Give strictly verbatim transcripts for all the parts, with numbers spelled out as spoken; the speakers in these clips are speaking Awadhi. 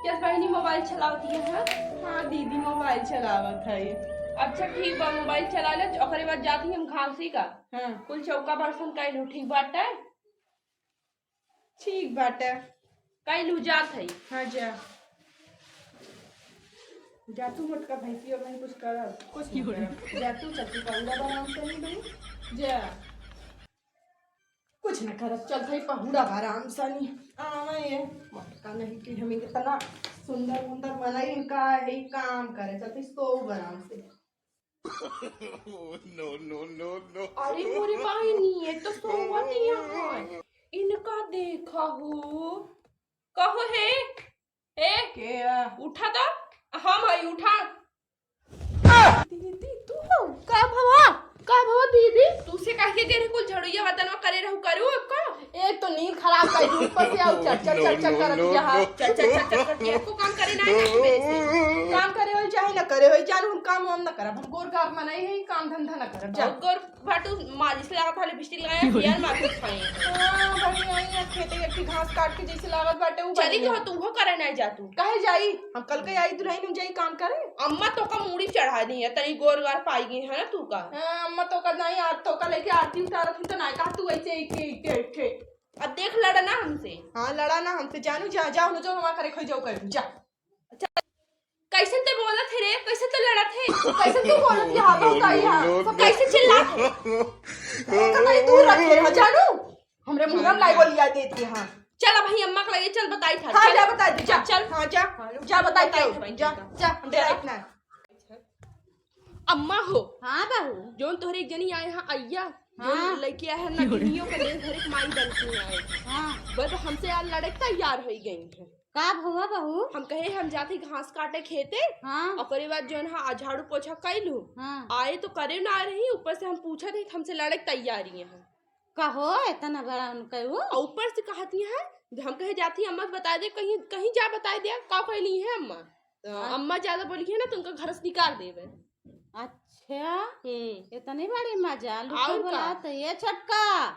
क्या बहिनी मोबाइल चलावत है? हाँ दीदी, मोबाइल चलावत है। अच्छा ठीक बा, मोबाइल चला ले, ओकरे बाद जाती हम घासी का। हाँ। कुल चौका बर्तन कइलू, ठीक बाटे? ठीक बाटे। कइलू जात है। हाँ जा। जा तू मोटका भैंसी और नहीं कुछ कर, कुछ नहीं कर। जा तू चल तू पहुड़ा बनाओ सही भाई। जा। कुछ न करब, चल भाई पहुड़ा आराम से नहीं। आवे ये मोटका नहीं कि हम इतना सुंदर उंदर बनाई, इनका है काम करे, चल भाई सो आराम से। No, no, no, no। अरे मोरे बहिनी, ये तो सोवत यहाँ है। इनका देखा हो। कहो हे, ए, के आ? उठा तो। हम है, उठा। दीदी, तू हो? का भवा? का भवा दीदी? तू से कह के दे रहे कुल झड़ुइया बर्तनवा करे रहू, करू अब का? एक तो नींद खराब कर दी, ऊपर से आओ चट चट चट चट करत यहाँ। चट चट चट चट करत यहाँ। को काम करे ना है ना मेरे से। काम करे होई चाहे ना करे होई, जानू हम काम वाम ना करब, हम गोर गार मनाई है, काम धंधा ना करब, जा। और गोर भाटू मालिश लगा था, लिपस्टिक लगाया, फेयर मार के खाए। हाँ, बड़ी आई है, खेते एक ठे घास काट के जैसे लागत बाटे, ऊ चली बनी जो है। तू वो करे नहीं जा तू। काहे जाई? हम कल के आई दुल्हन, हम जाई काम करे। अम्मा तो का मूड़ी चढ़ा दी है, तनी गोर गार पाई गई है ना तू का। हाँ, अम्मा तो का नहीं, आज तो का लेके आरती उतारत हूँ तो ना कहा तू ऐसे एक, एक, एक, एक। अब देख लड़ा ना हमसे। हाँ, लड़ा ना हमसे, जानू जा, जाओ ना, जो हमारा करे खोई जाओ कर, जा। अच्छा, कैसन ते बोलत है रे? कैसन ते लड़त है? कैसन तू बोलत है? हाँ, बहुत आई है। सब कैसे चिल्लात है? एक तो ये दूर रखे रहा, जानू। हमरे मुंह में लाई बोलिया देती है। चल अब भाई अम्मा के लगे चल बताई था। हाँ, चल। जा बताई दे, जा। चल। हाँ, जा। हाँ, जा बताई बताई दे, दे भाई, जा, ठीक है। जा, हम डराइत ना। अम्मा हो। हाँ बहू। जोन तोहरे एक जनी आए हैं अय्या, जोन हाँ। लइके आए हैं नगिनियों के ले घर एक माई बन के आए हैं। हाँ। वह तो हमसे यार लड़े के तैयार हो गई है। का भवा बहू? हम कहे हम जाती घास काटे खेते, हाँ। ओकरे बाद जोन हा झाड़ू पोछा कइलू, हाँ। आए तो करे ना रही, ऊपर से हम पूछत ही हमसे लड़े के तैयारी है। कहो इतना बड़ा उनका वो? और ऊपर से कहती है, हम कहे जाती अम्मा से बता दे, कहीं, कहीं जा बता दे, का कहली है अम्मा? तो हाँ। अम्मा ज्यादा बोली है ना तो उनका घर से निकाल देवे। अच्छा, हम्म। इतनी बड़ी मजा, लुका और का? बुलात है, ये छोटका।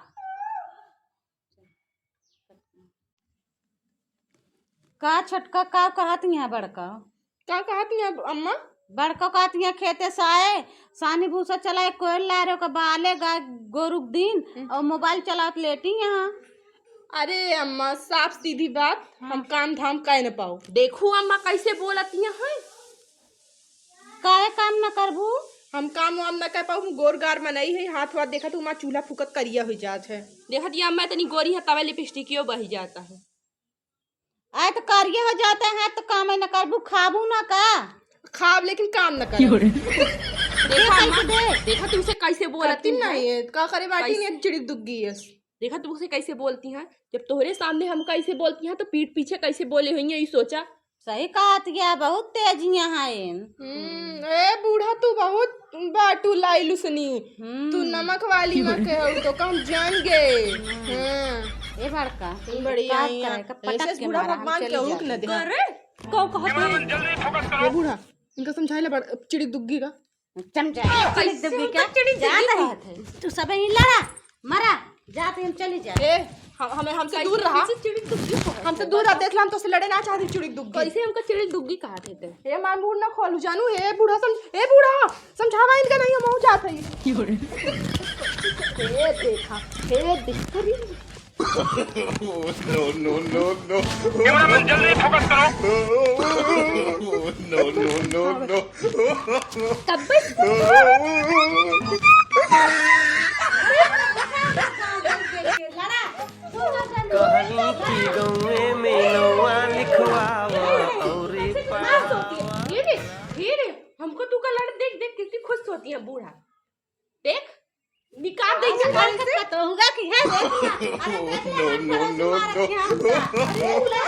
का छोटका, का कहत यहाँ बड़का? का कहत यहाँ अम्मा? बड़का कहत यहाँ खेते से आए, सानी भूसा चलाए, कोयल ला रहे ओकर बाले गाय गोरु के दिन, हम्म। और मोबाइल चलावत लेटी यहाँ। अरे अम्मा, साफ सीधी बात, हाँ। हम काम धाम कह न पाओ। देखू अम्मा कैसे बोलत यहाँ है। काहे काम न करबू? हम काम वाम न कर पाऊ, हम गोर गार मनई है, हाथ वाथ देखत हूँ, हमार चूल्हा फूकत करिया हो जात है। देखत ये अम्मा इतनी गोरी है, तवे लिपस्टिकियो बही जाता है। आए तो करिया हो जाता है, तो काम न करबू, खाबू ना का? खाब लेकिन काम न कर। क्यों रे? देखा ये अम्मा, कैसे दे? देखा तुमसे कैसे बोलती करती है। नहीं है, का करे बाटी कैसे? नहीं चिड़ी दुग्गी है। देखा तुमसे कैसे बोलती हैं, जब तोहरे सामने हम कैसे बोलती हैं तो पीठ पीछे कैसे बोले हुई हैं, ये सोचा। सही कहत गया, बहुत तेज यहाँ है। हम्म, ए बूढ़ा, तू बहुत बाटू लाई लुसनी। हम्म। तू नमक वाली माँ के हो, तो कम जान गए। हम्म। हाँ। ए बड़का, तू बड़ी का आई करे, हैं। का पटक ऐसे के बूढ़ा मारा, हम भगवान चली के हुक जाते। न दे। करे, कौ कहत है? ए बूढ़ा, इनका समझाए ले बड़-, चिड़ी दुग्गी का। चमचा, कैसे चिड़ी दुग्गी उनका क्या? चिड़ी दुग्गी जात है। कहत है? तू सब ही लड़ा, मरा, जात हम चली जा। ए, हम, हमें, हमसे कैसे दूर रहा। हमसे चिड़ी दुग्गी कहत हमसे है? दूर रहा, देख ला, हम तोसे लड़े ना चाहती, चिड़ी दुग्गी। कैसे हमका चिड़ी दुग्गी कहत है ते? ए, मार मुंह ना खोलू जानू, ए बूढ़ा सम-, ए बूढ़ा, समझावा इनका नहीं, हम जात है। क्यों रे? ए देखा, ए देख, अरे। No, no, no, no। कैमरामैन, जल्दी फोकस करो। No, no, no, no। तब कहनी कि गौवे में नौवा लिखवावा औरी ये रे, ये रे, हमको तू का लड़ देख देख कितनी खुश होती है बूढ़ा। देख, निकाल दे, निकाल से। तो होगा कि है, देख ना। अरे, देख ना, No, no, no, no। अरे, बूढ़ा।